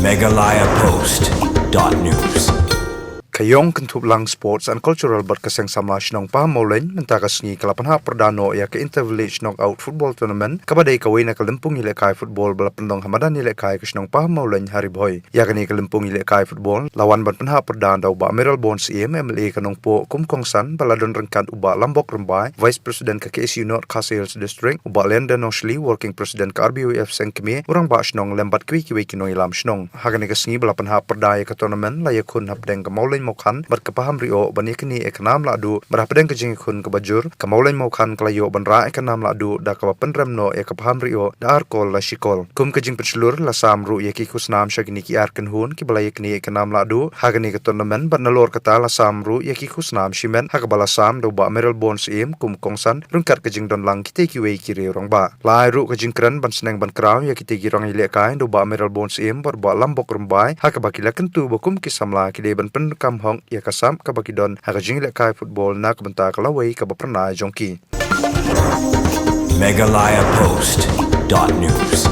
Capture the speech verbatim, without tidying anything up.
Meghalaya Post dot news. Ka Ïong Kynthuplang Sports and Cultural bad ka Seng Samla Shnong Pahammawlein mynta ka sngi ka la pynhap pyrda noh ïa ka Inter Village Knockout Football Tournament, kaba dei kawei na ka lympung ïalehkai football ba la pynlong ha madan ïalehkai ka shnong Pahammawlein ha Ri Bhoi. Ïa kane ka lympung ïalehkai football la wan ban pynhap pyrda da u Bah Mayralborn Syiem, M L A ka Nongpoh, kum kongsan, bad la don ryngkat u Bah Lambok Rymbai, Vice President ka K S U North Khasi Hills District, u Bah Lenda Nongshlei, Working President ka R B Y F Seng Kmie, u Rangbah Shnong lem bad kiwei kiwei ki nongïalam shnong. Ha kane ka sngi ba la pynhap pyrda ïa ka tournament la ïakhun hapdeng ka Mawlein Mawkhan bad ka Pahamrioh ban ïaknieh ïa ka nam lahduh, bad hapdeng ka jingïakhun kaba jur, ka Mawlein Mawkhan ka la ïoh ban rah ïa ka nam lahduh da kaba pynrem noh ïa ka Pahamrioh da ar kol la shi kol. Kum ka jingpynshlur, la sam ruh ïa ki khusnam sha kine ki ar kynhun kiba la ïaknieh ïa ka nam lahduh ha kane ka tournament, bad nalor kata la sam ruh ïa ki khusnam shimet, ha kaba la sam da u Bah Mayralborn Syiem kum kongsan, ryngkat ka jingdon lang kitei kiwei ki riew rangbah. La ai ruh ka jingkren ban sneng ban kraw ïa kitei ki rangïalehkai da u Bah Mayralborn Syiem bad u Bah Lambok Rymbai, ha kaba ki la kyntu ba kum ki samla ki dei ban pyndonkam hok ïa ka sap kaba ki don ha ka jingïalehkai football na ka bynta ka lawei kaba phyrnai jong ki. Meghalaya Post dot news.